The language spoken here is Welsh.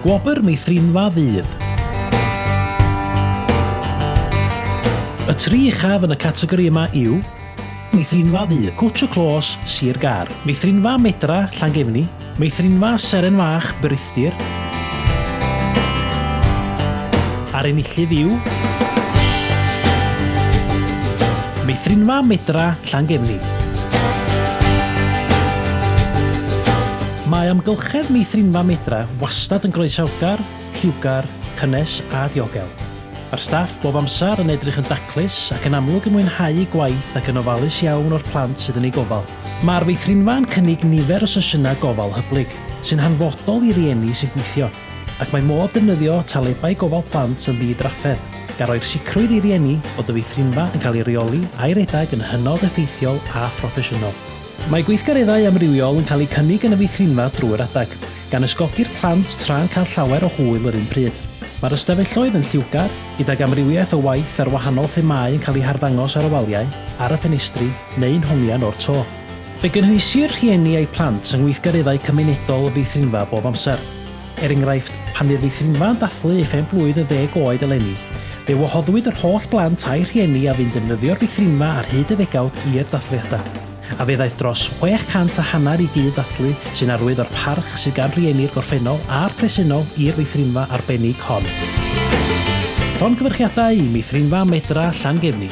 Gwobr Meithrinfa Ddydd. Y tri uchaf yn y categori yma yw Meithrinfa Ddydd, Cwtsh y Clos, Sir Gâr, Meithrinfa Medra, Llangefni, Meithrinfa Seren Fach, Brithdir, a'r enillydd yw Meithrinfa Medra, Llangefni. Mae amgylchedd Meithrinfa Medra wastad yn groesawgar, lliwgar, cynnes a diogel. Mae'r staff bob amser yn edrych yn daclus ac yn amlwg yn mwynhau eu gwaith ac yn ofalus iawn o'r plant sydd yn eu gofal. Mae'r feithrinfa yn cynnig nifer o sesiynau gofal hyblyg, sy'n hanfodol i rieni sy'n gweithio, ac mae modd defnyddio talebau gofal plant yn ddi-drafferth, gan roi'r sicrwydd i rieni bod y feithrinfa yn cael ei reoli a'i redeg yn hynod effeithiol a phroffesiynol. Mae gweithgareddau amrywiol yn cael eu cynnig yn y feithrinfa drwy'r adeg, gan ysgogi'r plant tra'n cael llawer o hwyl yr un pryd. Mae'r ystafelloedd yn lliwgar, gydag amrywiaeth o waith ar wahanol themâu yn cael eu harddangos ar y waliau, ar y ffenestri, neu'n hongian o'r to. Fe gynhwysir rhieni a'u plant yng ngweithgareddau cymunedol y feithrinfa bob amser. Er enghraifft, pan fu'r feithrinfa yn dathlu ei phen-blwydd yn ddeg oed eleni, fe wahoddwyd yr holl blant a'u rhieni a fu'n defnyddio'r feithrinfa ar hyd y ddegawd i'r dathliadau. A fe ddaeth dros 600 a hanner i gyd ddathlu, sy'n arwydd o'r parch sydd gan rieni'r gorffennol a'r presennol i'r feithrinfa arbennig hon. Llongyfarchiadau i Meithrinfa Medra Llangefni.